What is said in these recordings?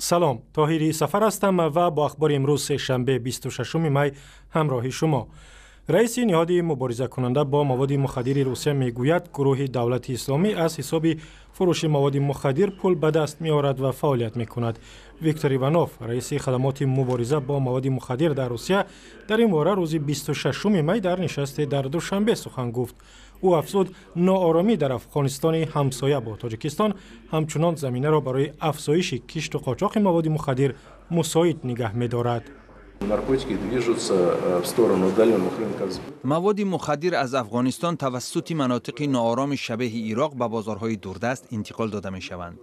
Салом, Тоҳири Сафар ҳастам ва бо ахбори имрӯз, сешанбе, 26 май, ҳамроҳи шумо. Раиси ниҳоди муборизакунанда бо маводи мухаддири Русия мегӯяд, гурӯҳи Давлати Исломӣ аз ҳисоби фурӯши маводи мухаддир пул ба даст меорад ва фаъолият мекунад. Виктор Иванов, раиси хадамоти мубориза бо маводи мухаддир дар Русия, дар ин бора рӯзи 26 май дар нишасте дар Душанбе сухан гуфт. Ӯ афзуд, ноороми дар Афғонистони ҳамсоя бо Тоҷикистон ҳамчунон заминаро барои афзоиши кишту қочоқи маводи мухаддир мусоид нигаҳ медорад. Наркотики движутся в сторону удаленных рынков. Маводи мухаддир аз Афғонистон тавассути манотиқи ноороми шабеҳи Ироқ ба бозорҳои дурдаст интиқол дода мешаванд.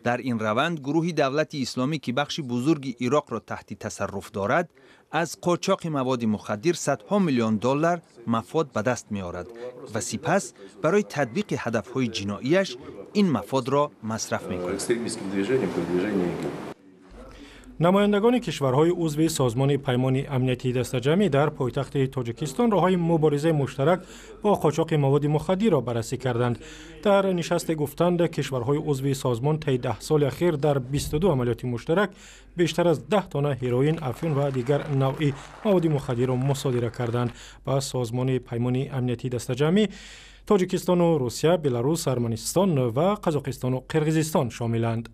Дар ин раванд гурӯҳи Давлати Исломӣ, ки бахши бузурги Ироқро таҳти тасарруф дорад, аз қочоқи маводи мухаддир садҳо миллион доллар мафод ба даст меорад ва сипас барои татбиқи ҳадафҳои ҷиноияш ин мафодро масраф мекунад. Экстремистским движением, продвижение ИГИЛ. Намояндагони кишварҳои узви Созмони Паймони Амнияти Дастаҷамъӣ дар пойтахти Тоҷикистон роҳҳои муборизаи муштарак бо қочоқи маводи мухаддирро баррасӣ карданд. Дар нишасте гуфтанд, кишварҳои узви созмон таи 10 соли ахир дар 22 амалиёти муштарак бештар аз 10 тонна ҳероин, афюн ва дигар навъи маводи мухаддирро мусодира карданд. Ба Созмони Паймони Амнияти Дастаҷамъӣ Тоҷикистону Русия, Беларус, Арманистон ва Қазоқистону Қирғизистон шомиланд.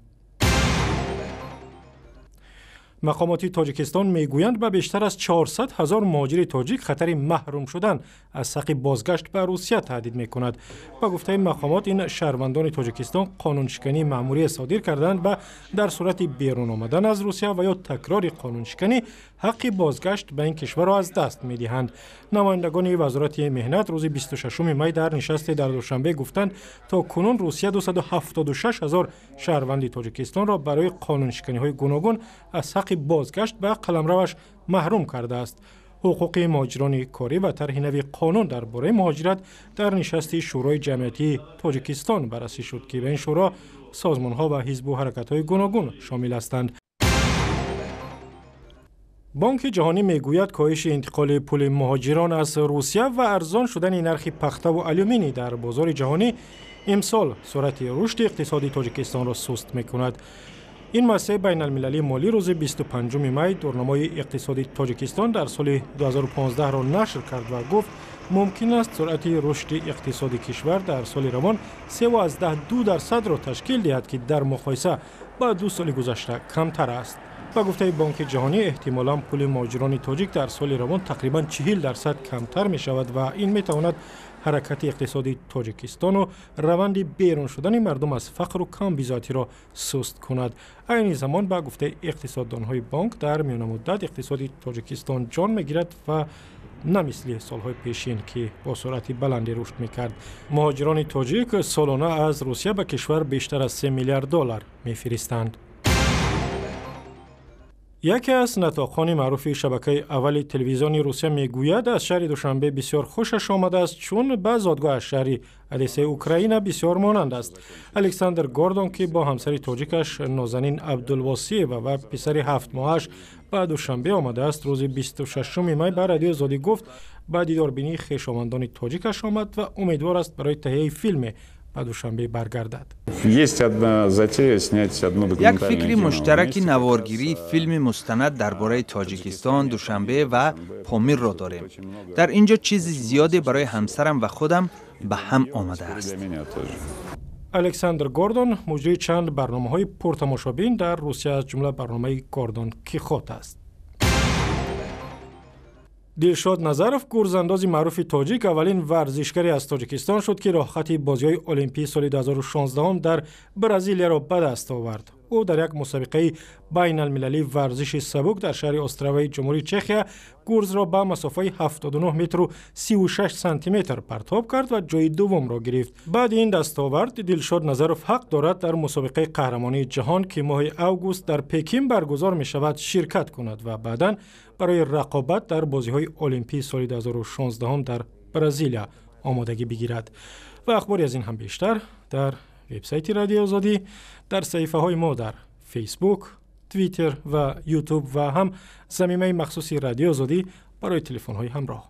Мақомоти Тоҷикистон мегӯянд, ба бештар аз 400 ҳазор муҳоҷири тоҷик хатари маҳрум шудан аз ҳаққи бозгашт ба Русия таҳдид мекунад. Ба гуфтаи мақомот, ин шаҳрвандони Тоҷикистон қонуншикании маъмурие содир карданд ва дар сурати берун омадан аз Русия ва ё такрори қонуншиканӣ ҳаққи бозгашт ба ин кишварро аз даст медиҳанд. Намояндагони Вазорати меҳнат рӯзи 26 май дар нишасте дар Душанбе гуфтанд, то кунун Русия 276 ҳазор шаҳрванди Тоҷикистонро барои қонуншиканиҳои гуногун аз ҳаққи бозгашт ба қаламраваш маҳрум кардааст. Ҳуқуқи муҳоҷирони корӣ ва тарҳи нави қонун дар бораи муҳоҷират дар нишасти Шӯрои ҷамъиятии Тоҷикистон баррасӣ шуд, ки ба ин шӯро созмонҳо ва ҳизбу ҳаракатҳои гуногун шомил ҳастанд. Бонки Ҷаҳонӣ мегӯяд, коҳиши интиқоли пули муҳоҷирон аз Русия ва арзон шудани нархи пахтаву алюминий дар бозори ҷаҳонӣ имсол суръати рушди иқтисоди Тоҷикистонро суст мекунад. Ин муассисаи байналмилалии молӣ рӯзи 25 май дурнамои иқтисоди Тоҷикистон дар соли 2015-ро нашр кард ва гуфт, мумкин аст суръати рушди иқтисоди кишвар дар соли равон 3,2%-ро ташкил диҳад, ки дар муқоиса ба 2 соли гузашта камтар аст. Ба гуфтаи Бонки Ҷаҳонӣ, эҳтимолан пули муҳоҷирони тоҷик дар соли равон тақрибан 40% камтар мешавад ва ин метавонад ҳаракати иқтисоди Тоҷикистону раванди берун шудани мардум аз фақру камбизоатиро суст кунад. Айни замон, ба гуфтаи иқтисоддонҳои бонк, дар миёнамуддат иқтисоди Тоҷикистон ҷон мегирад ва на мисли солҳои пешин, ки бо суръати баланде рушд мекард. Муҳоҷирони тоҷик солона аз Русия ба кишвар бештар аз 3 миллиард доллар мефиристанд. Яке аз натоқони маъруфи шабакаи аввали телевизиони Русия мегӯяд, аз шаҳри Душанбе бисёр хушаш омадааст, чун ба зодгоҳаш, шаҳри Одессаи Украина, бисёр монанд аст. Александр Гордон, ки бо ҳамсари тоҷикаш Нозанин Абдулвосиева ва писари 7-моҳаш ба Душанбе омадааст, рӯзи 26 май ба Радиои Озодӣ гуфт, ба дидорбинии хешовандони тоҷикаш омад ва умедвор аст, барои таҳияи филме ба Душанбе баргардад. Есть одна затея снять одно Як документальное фикри кино. муштараки Вместе как раз, наворгирии филми мустанад дар бораи Тоҷикистон, Душанбе ва Помирро дорем. Дар ин ҷо чизи зиёде барои ҳамсарам ва худам ба ҳам омадааст. Для меня тоже. Александр Гордон муҷрии чанд барномаҳои пуртамошобин дар Русия, аз ҷумла барномаи Гордон Кихот аст. Дилшод Назаров, гурзандози маъруфи тоҷик, аввалин варзишгаре аз Тоҷикистон шуд, ки роҳхати бозиҳои Олимпии соли 2016 дар Бразилияро ба даст овард. Ӯ дар як мусобиқаи байналмилалии варзиши сабук дар шаҳри Остраваи Ҷумҳурии Чехия гурзро ба масофаи 79 метру 36 сантиметр партоб кард ва ҷои дуввумро гирифт. Баъди ин дастовард Дилшод Назаров ҳақ дорад дар мусобиқаи қаҳрамонии ҷаҳон, ки моҳи август дар Пекин баргузор мешавад, ширкат кунад ва баъдан барои рақобат дар бозиҳои Олимпии соли 2016 дар Бразилия омодагӣ бигирад. Ва ахбори аз ин ҳам бештар дар вебсайти Радиои Озодӣ, дар саҳифаҳои мо дар Фейсбук, Твиттер ва Ютуб ва ҳам замимаи махсуси Радиои Озодӣ барои телефонҳои ҳамроҳ.